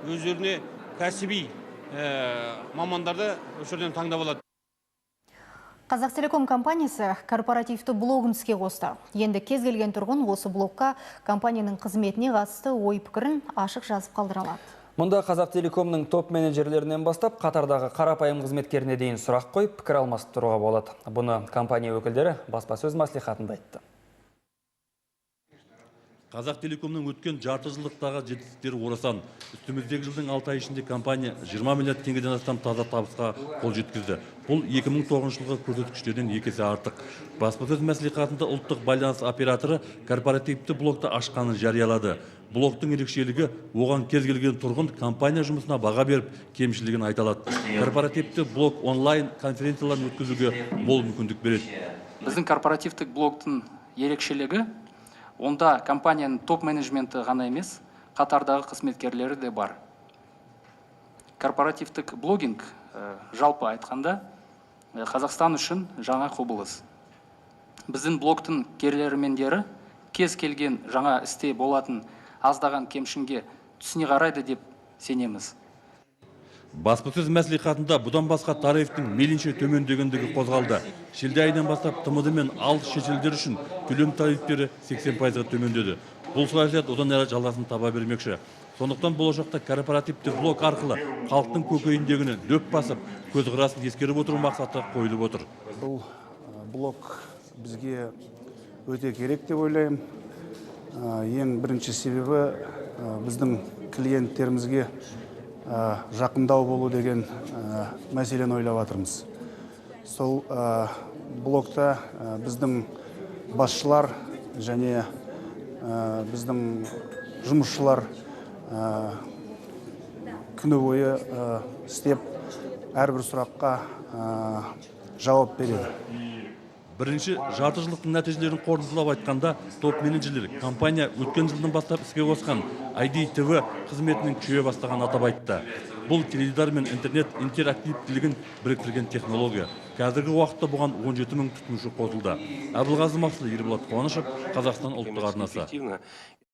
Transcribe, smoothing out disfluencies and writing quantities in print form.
Өздеріне кәсіби мамандарды осы жерден таңдап алады. Қазақтелеком компаниясы корпоративті блогын іске қосты. Енді кез келген тұрғын осы блогқа компанияның қызметіне қатысты ой пікірін ашық жазып қалдыра алады. Мұнда Қазақтелекомның топ менеджерлерінен бастап қатардағы қарапайым қызметкеріне дейін сұрақ қойып, пікір алмасып тұруға болады. Бұны компания өкілдері баспасөз мәслихатында айтты. Қазақтелекомның өткен жарты жылдықтағы жетістіктері орасан. Үстіміздегі жылдың 6 ай ішінде компания 20 миллиард теңгеден астам таза табысқа қол жеткізді. Бұл 2009 жылғы көрсеткіштерден екі есе артық. Баспасөз мәслихатында ұлттық байланыс операторы корпоративті блогты ашқанын жариялады. Блогтың ерекшелігі: оған кез келген тұрғын компания жұмысына баға беріп, кемшілігін айта алады. Корпоративті блог онлайн конференцияларын өткізуге мол мүмкіндік береді. Біздің корпоративтік блогтың ерекшелігі: онда компанияның топ менеджменті ғана емес, қатардағы қызметкерлері де бар. Корпоративтік блогинг, жалпы айтқанда, Қазақстан үшін жаңа құбылыс. Біздің блогтың көрермендері кез келген жаңа істе болатын аздаған кемшінге түсіне қарайды деп сенеміз. Баспасөз мәслихатында бұдан басқа тарифтің мейлінше төмендегендігі қозғалды. Шілде айынан бастап ТМД мен алыс шетелдер үшін төлем тарифтері 80%-ға төмендеді. Бұл саясат одан әрі жалғасын таба бермекші. Сондықтан болашақта корпоративті блог арқылы халықтың көкейіндегіні дөп басып, көзқарасын ескеріп отыру мақсаты қойылып отыр. Бұл блог бізге өте керек деп ойлаймын. Ең бірінші себебі, біздің клиенттерімізге жақындау болу деген мәселені ойлап жатырмыз. Сол блогта біздің басшылар және біздің жұмысшылар күні бойы істеп, әрбір сұраққа жауап береді. Бірінші жарты жылдықтың нәтижелерін қорытындылап айтқанда, топ менеджерлер компания өткен жылдан бастап іске қосқан IDTV қызметінің күшейе бастағанын атап айтты. Бұл теледидар мен интернет интерактивтілігін біріктірген технология. Қазіргі уақытта бұған 17 мың тұтынушы қосылды. Әбілғазы Мақсұт, Ерболат Қуанышев, Қазақстан ұлттық арнасы.